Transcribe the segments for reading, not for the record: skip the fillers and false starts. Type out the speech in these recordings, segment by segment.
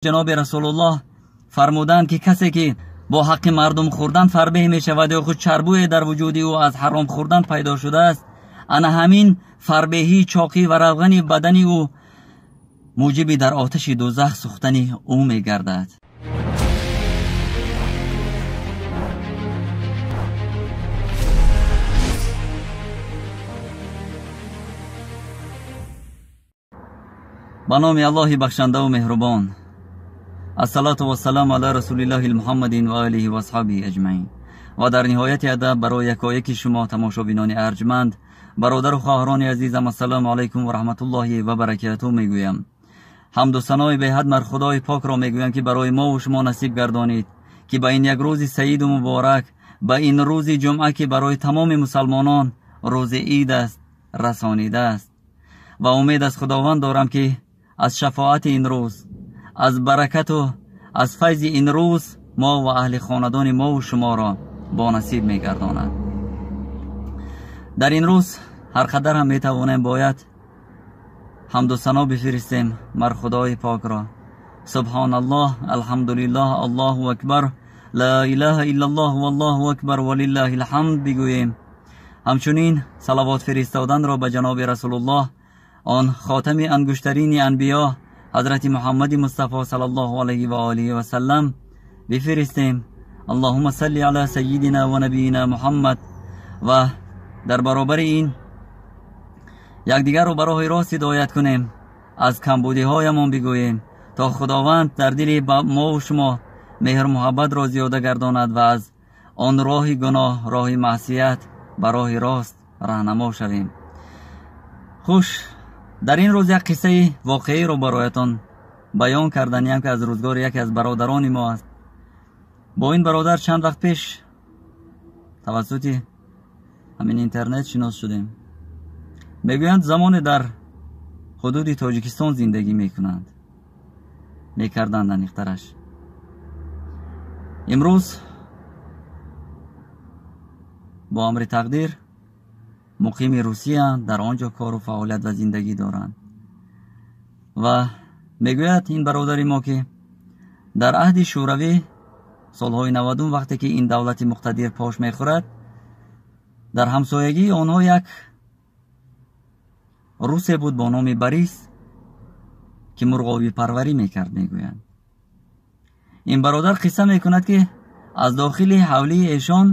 Ҷаноби Расулуллоҳ фармуданд, ки касе ки бо ҳаққи мардум хӯрдан фарбеҳ мешавад ё худ чарбӯе дар вуҷуди ӯ аз ҳаром хӯрдан пайдо шудааст, ана ҳамин фарбеҳӣ, чоқӣ ва равғани бадани ӯ муҷиби дар оташи дӯзах сӯхтани ӯ мегардад. Ба номи Аллоҳи бахшандаву меҳрубон. Ассалоту вассалому ала расулиллоҳи муҳаммадин ва олиҳи ва асҳобиҳи аҷмаин. Ва дар ниҳояти адаб барои якояки шумо тамошобинони арҷманд, бародару хоҳарони азизам, ассалому алайкум ва раҳматуллоҳи ва баракатуҳ мегӯям. Ҳамду санои беҳад мар Худои покро мегӯям, ки барои мо ва шумо насиб гардонид, ки ба ин як рӯзи саиду муборак, ба ин рӯзи ҷумъа, ки барои тамоми мусалмонон рӯзи ид аст, расонидааст. Ва умед аз Худованд дорам, ки аз шафоати ин рӯз, аз баракату аз файзи ин рӯз мо ва аҳли хонадони мо ва шуморо бо насиб мегардонад. Дар ин рӯз ҳар қадар ҳам метавонем бояд ҳамду сано бифиристем мар Худои покро. Субҳоналлоҳ, алҳамдулиллоҳ, Аллоҳу акбар, ла илаҳа иллаллоҳ валлоҳу акбар валиллаҳил ҳамд бигӯем. Ҳамчунин салавот фиристодаро ба ҷаноби Расулуллоҳ, он хотами ангуштарини анбиё ҳазрати Муҳаммади Мустафо саллаллоҳу алайҳи ва олиҳи васаллам бифиристем. Аллоҳумма салли ала саййидина ва набийина Муҳаммад. Ва дар баробари ин якдигарро ба роҳи рост ҳидоят кунем, аз камбудиҳоямон бигӯем, то Худованд дар дили мо ва шумо меҳру муҳаббатро зиёда гардонад ва аз он роҳи гуноҳ, роҳи маъсият ба роҳи рост раҳнамо шавем. Хуш, дар ин рӯз як қиссаи воқеиро бароятон баён карданиям, ки аз рӯзгори яке аз бародарони мо аст. Бо ин бародар чанд вақт пеш тавассути ҳамин интернет шинос шудем. Мегӯянд, замоне дар ҳудуди Тоҷикистон зиндагӣ мекунанд, мекарданд аниқтараш. Имрӯз бо амри тақдир муқими Русияанд, дар он ҷо кору фаъолият ва зиндагӣ доранд. Ва мегӯяд ин бародари мо, ки дар аҳди Шӯравӣ солҳои 90-ум, вақте ки ин давлати муқтадир пош мехӯрад, дар ҳамсоягии онҳо як русе буд бо номи Борис, ки мурғобипарварӣ мекард. Мегӯянд, ин бародар қисса мекунад, ки аз дохили ҳавлии эшон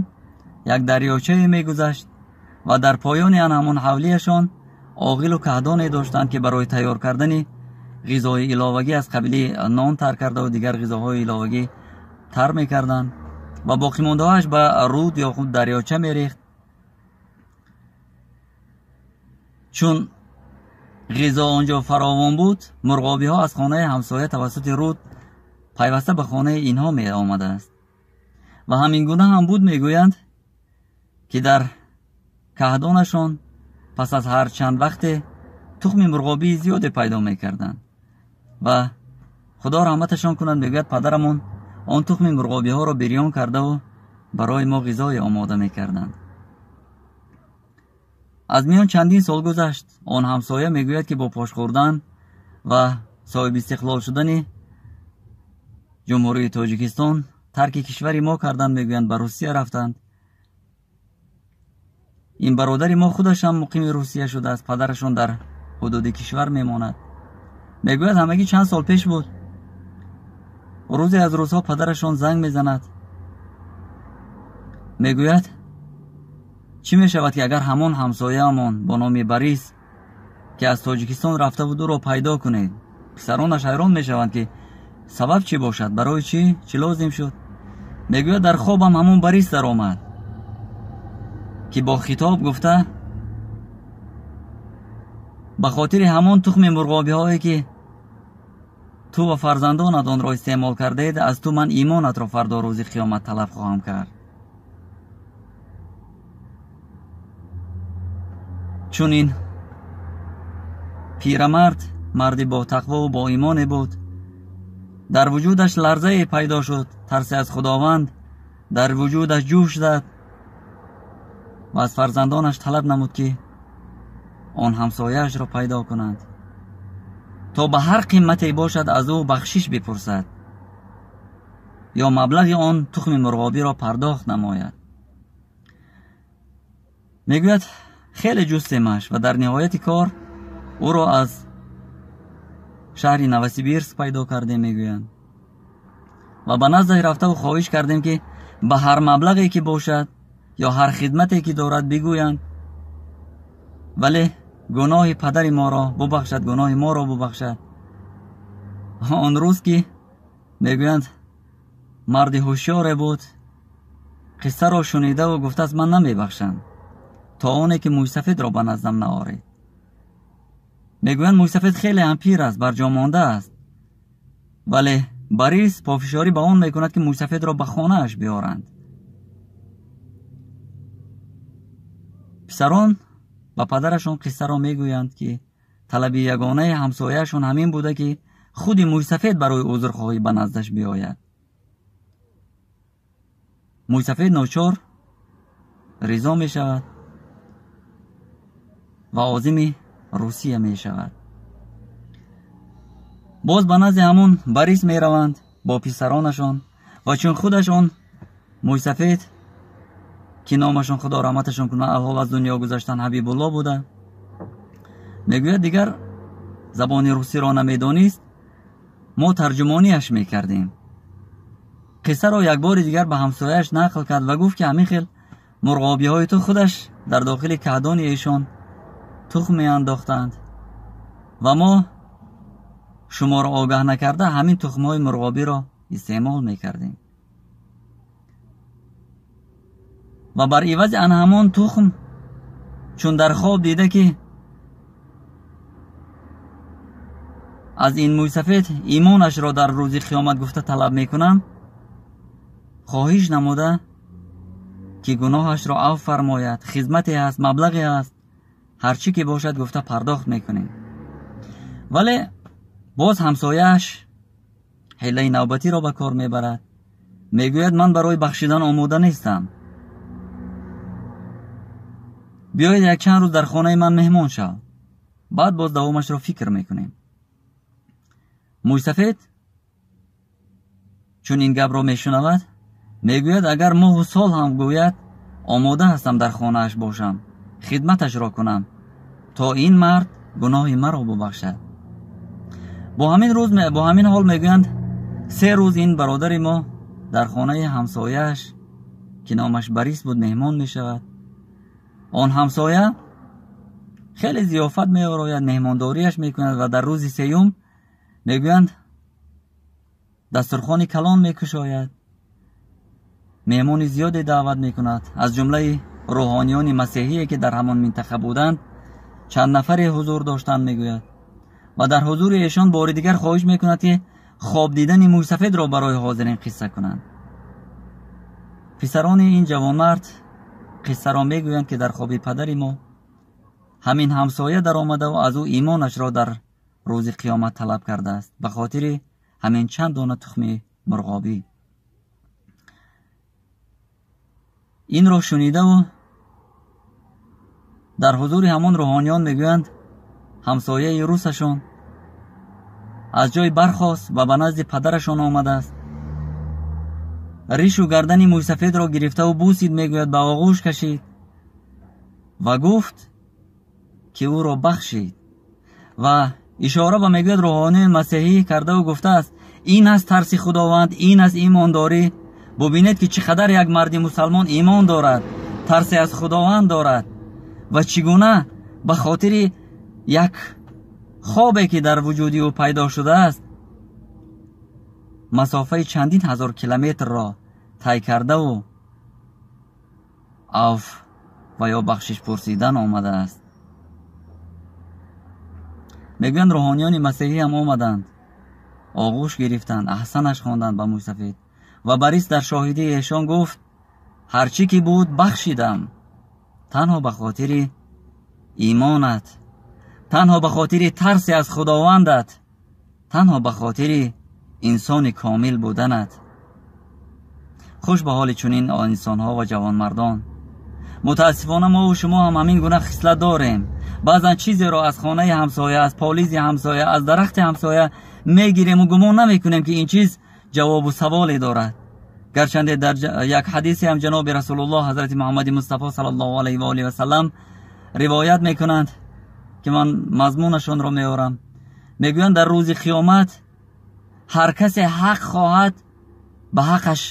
як дарёчае мегузашт ва дар поёни ан ҳамон ҳавлиашон оғилу каҳдоне доштанд, ки барои тайёр кардани ғизои иловагӣ аз қабили нон тар кардаву дигар ғизоҳои иловагӣ тар мекарданд ва боқимондаҳояш ба руд ё худ дарёча мерехт. Чун ғизо он ҷо фаровон буд, мурғобиҳо аз хонаи ҳамсоя тавассути руд пайваста ба хонаи инҳо меомадааст. Ва ҳамин гуна ҳам буд, мегӯянд, ки дар каҳдонашон пас аз ҳар чанд вақте тухми мурғобии зиёде пайдо мекарданд. Ва Худо раҳматашон кунад, мегӯяд, падарамон он тухми мурғобиҳоро бирён кардаву барои мо ғизое омода мекарданд. Аз миён чандин сол гузашт. Он ҳамсоя мегӯяд, ки бо пош хӯрдан ва соҳибистиқлол шудани Ҷумҳурии Тоҷикистон тарки кишвари мо карданд, мегӯянд, ба Русия рафтанд. Ин бародари мо худаш ҳам муқими Русия шудааст, падарашон дар ҳудуди кишвар мемонад. Мегӯяд, ҳамагӣ чанд сол пеш буд, рӯзе аз рӯзҳо падарашон занг мезанад, мегӯяд, чӣ мешавад, ки агар ҳамон ҳамсояамон бо номи Борис, ки аз Тоҷикистон рафта буд, ӯро пайдо кунед. Писаронаш ҳайрон мешаванд, ки сабаб чӣ бошад, барои чӣ, чӣ лозим шуд. Мегӯяд, дар хобам ҳамон Борис даромад, ки бо хитоб гуфта, ба хотири ҳамон тухми мурғобиҳое, ки ту ва фарзандонат онро истеъмол кардаед, аз ту ман имонатро фардо рӯзи қиёмат талаб хоҳам кард. Чун ин пирамард марди бо тақвову бо имоне буд, дар вуҷудаш ларзае пайдо шуд, тарсе аз Худованд дар вуҷудаш ҷӯш зад ва аз фарзандонаш талаб намуд, ки он ҳамсояашро пайдо кунанд. то ба ҳар қимате бошад аз ӯ бахшиш бипурсад ё маблағи он тухми мурғобиро пардохт намояд. Мегӯяд хеле ҷустемаш ва дар ниҳояти кор ӯро аз шаҳри Новосибирск пайдо кардем, мегӯянд, ва ба наздаш рафтаву хоҳиш кардем, ки ба ҳар маблағе ки бошад ё ҳар хидмате ки дорад бигӯянд, вале гуноҳи падари моро бубахшад, гуноҳи моро бубахшад. Он рӯз ки мегӯянд марди ҳушёре буд, қиссаро шунидаву гуфтааст ман намебахшам то оне ки мӯйсафедро ба наздам наоред. Мегӯянд мӯйсафед хеле ҳам пир аст, барҷо мондааст, вале Борис пофишорӣ ба он мекунад, ки мӯйсафедро ба хонааш биёранд. Писарон ба падарашон қиссаро мегӯянд, ки талаби ягонаи ҳамсояашон ҳамин буда, ки худи мӯйсафед барои узрхоҳӣ ба наздаш биёяд. Мӯйсафед ночор ризо мешавад ва озими Русия мешавад. Боз ба назди ҳамон Борис мераванд бо писаронашон ва чун худаш он мӯйсафед, ки номашон худо раҳматашон кунад, алҳол аз дунё гузаштан, Ҳабибулло буда, мегӯяд дигар забони русиро намедонист, мо тарҷумониаш мекардем. Қиссаро як бори дигар ба ҳамсояаш нақл кард ва гуфт, ки ҳамин хел мурғобиҳои ту худаш дар дохили каҳдони эшон тухм меандохтанд ва мо шуморо огаҳ накарда ҳамин тухмҳои мурғобиро истеъмол мекардем ва бар ивази ан ҳамон тухм чун дар хоб дида, ки аз ин мӯйсафед имонашро дар рӯзи қиёмат гуфта талаб мекунам, хоҳиш намуда, ки гуноҳашро афв фармояд, хизмате ҳаст, маблағе ҳаст, ҳар чӣ ки бошад гуфта пардохт мекунем. Вале боз ҳамсояаш ҳилаи навбатиро ба кор мебарад. Мегӯяд ман барои бахшидан омода нестам, биёед якчанд рӯз дар хонаи ман меҳмон шав, баъд боз давомашро фикр мекунем. Мӯйсафед чун ин гапро мешунавад, мегӯяд агар моҳу сол ҳам гӯяд омода ҳастам дар хонааш бошам, хидматашро кунам, то ин мард гуноҳи маро бубахшад. Бо ҳамин ҳол мегӯянд 3 рӯз ин бародари мо дар хонаи ҳамсояаш, ки номаш Борис буд, меҳмон мешавад. Он ҳамсоя хеле зиёфат меорояд, меҳмондориаш мекунад ва дар рӯзи сеюм мегӯянд дастурхони калон мекушояд, меҳмони зиёде даъват мекунад. Аз ҷумлаи рӯҳониёни масеҳие ки дар ҳамон минтақа буданд чанд нафаре ҳузур доштанд, мегӯяд, ва дар ҳузури эшон бори дигар хоҳиш мекунад, ки хоб дидани мӯйсафедро барои ҳозирин қисса кунанд. Писарони ин ҷавонмард қиссаро мегӯянд, ки дар хоби падари мо ҳамин ҳамсоя даромадаву аз ӯ имонашро дар рӯзи қиёмат талаб кардааст ба хотири ҳамин чанд дона тухми мурғобӣ. Инро шунидаву дар ҳузури ҳамон рӯҳониён мегӯянд ҳамсояи русашон аз ҷой бархост ва ба назди падарашон омадааст. Ришу гардани мӯйсафедро гирифтаву бусид, мегӯяд, ба оғӯш кашид ва гуфт, ки ӯро бахшид ва ишора ба мегӯяд рӯҳонии масеҳӣ кардаву гуфтааст ин аст тарси Худованд, ин аст имондорӣ. Бубинед, ки чӣ қадар як марди мусалмон имон дорад, тарсе аз Худованд дорад ва чӣ гуна ба хотири як хобе ки дар вуҷуди ӯ пайдо шудааст масофаи чандин ҳазор километрро тай кардаву афв ва ё бахшиш пурсидан омадааст. Мегӯянд рӯҳониёни масеҳӣ ҳам омаданд, оғӯш гирифтанд, аҳсанаш хонданд ба мӯйсафед ва Борис дар шоҳидии эшон гуфт ҳар чӣ ки буд бахшидам, танҳо ба хотири имонат, танҳо ба хотири тарсе аз Худовандат, танҳо ба хотири инсони комил буданат. Хуш ба ҳоли чунин инсонҳо ва ҷавонмардон. Мутаассифона мо шумо ҳам ҳамин гуна хислат дорем. Баъзан чизеро аз хонаи ҳамсоя, аз полизи ҳамсоя, аз дарахти ҳамсоя мегирем ва гумон намекунем, ки ин чиз ҷавобу саволе дорад. Гарчанде дар як ҳадисе ҳам ҷаноби Расулуллоҳ ҳазрати Муҳаммади Мустафо саллаллоҳу алайҳи ва олиҳи васаллам ривоят мекунанд, ки ман мазмунашонро меорам. Мегӯянд, дар рӯзи қиёмат ҳар касе ҳақ хоҳад, ба ҳақаш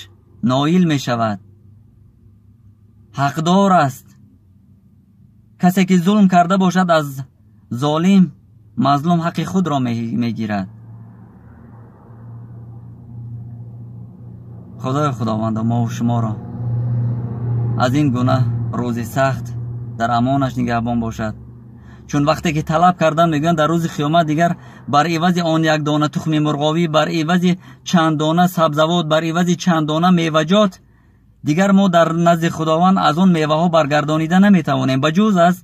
ноил мешавад, ҳақдор аст. Касе ки зулм карда бошад, аз золим мазлум ҳаққи худро мегирад. Худои Худованда мо шуморо аз ин гуна рӯзи сахт дар амонаш нигаҳбон бошад. Чун вақте ки талаб кардан, мегӯянд, дар рӯзи қиёмат дигар бар ивази он як дона тухми мурғовӣ, бар ивази чанд дона сабзавот, бар ивази чанд дона меваҷот, дигар мо дар назди Худованд аз он меваҳо баргардонида наметавонем, ба ҷуз аз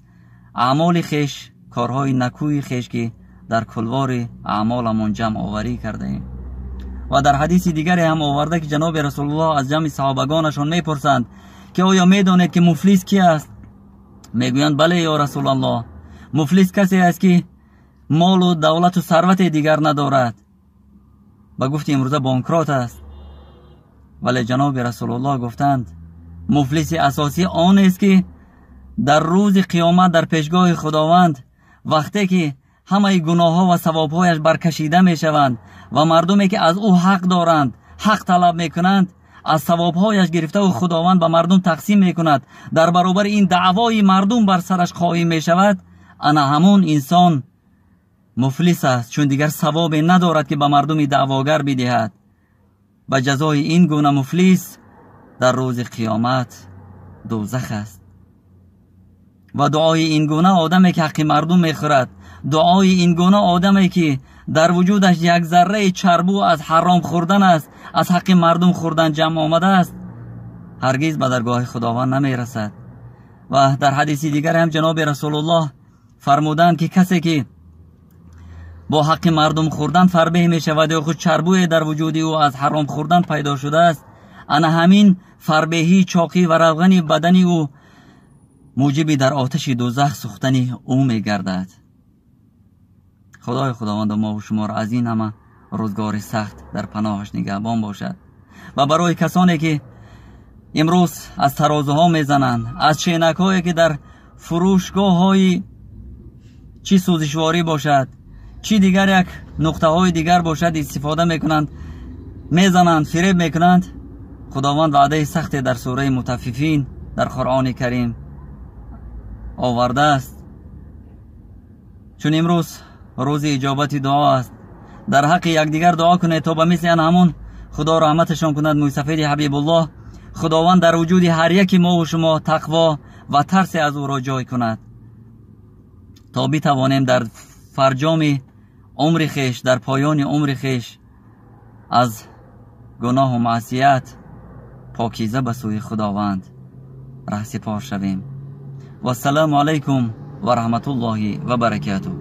аъмоли хеш, корҳои накӯи хеш, ки дар кулвори аъмоламон ҷамъоварӣ кардаем. Ва дар ҳадиси дигаре ҳам оварда, ки ҷаноби Расулуллоҳ аз ҷамъи саҳобагонашон мепурсанд, ки оё медонед, ки муфлис ки аст? Мегӯянд, бале, ё Расулаллоҳ. Муфлис касе аст, ки молу давлату сарвате дигар надорад, ба гуфти имрӯза банкрот аст. Вале ҷаноби Расулуллоҳ гуфтанд, муфлиси асосӣ он аст, ки дар рӯзи қиёмат дар пешгоҳи Худованд, вақте ки ҳамаи гуноҳҳо ва савобҳояш баркашида мешаванд ва мардуме ки аз ӯ ҳақ доранд, ҳақ талаб мекунанд, аз савобҳояш гирифтаву Худованд ба мардум тақсим мекунад, дар баробари ин даъвои мардум бар сараш қоим мешавад, ана ҳамон инсон муфлис аст, чун дигар савобе надорад, ки ба мардуми даъвогар бидиҳад. Ба ҷазои ин гуна муфлис дар рӯзи қиёмат дӯзах аст. Ва дуои ин гуна одаме, ки ҳаққи мардум мехӯрад, дуои ин гуна одаме, ки дар вуҷудаш як зарраи чарбу аз ҳаром хӯрдан аст, аз ҳаққи мардум хӯрдан ҷамъ омадааст, ҳаргиз ба даргоҳи Худованд намерасад. Ва дар ҳадиси дигаре ҳам ҷаноби Расулуллоҳ фармуданд, ки касе ки бо ҳаққи мардум хӯрдан фарбеҳ мешавад ё худ чарбуе дар вуҷуди ӯ аз ҳаром хӯрдан пайдо шудааст, ана ҳамин фарбеҳӣ, чоқӣ ва равғани бадани ӯ муҷиби дар оташи дӯзах сӯхтани ӯ мегардад. Худои Худованд мо шуморо аз ин ҳама рӯзгори сахт дар паноҳаш нигаҳбон бошад. Ва барои касоне ки имрӯз аз тарозуҳо мезананд, аз ченакҳое ки дар фурӯшгоҳҳои чӣ сӯзишворӣ бошад, чӣ дигар як нуқтаҳои дигар бошад, истифода мекунанд, мезананд, фиреб мекунанд, Худованд ваъдаи сахте дар сураи Мутаффифин дар Қуръони Карим овардааст. Чун имрӯз рӯзи иҷобати дуо аст, дар ҳаққи якдигар дуо кунед, то ба мисли ан ҳамон Худо раҳматашон кунад мӯйсафеди Ҳабибуллоҳ, Худованд дар вуҷуди ҳар яки мову шумо тақво ва тарсе аз ӯро ҷой кунад, то битавонем дар фарҷоми умри хеш, дар поёни умри хеш аз гуноҳу маъсият покиза ба сӯи Худованд раҳсипор шавем. Вассалому алайкум ва раҳматуллоҳи ва баракатуҳ.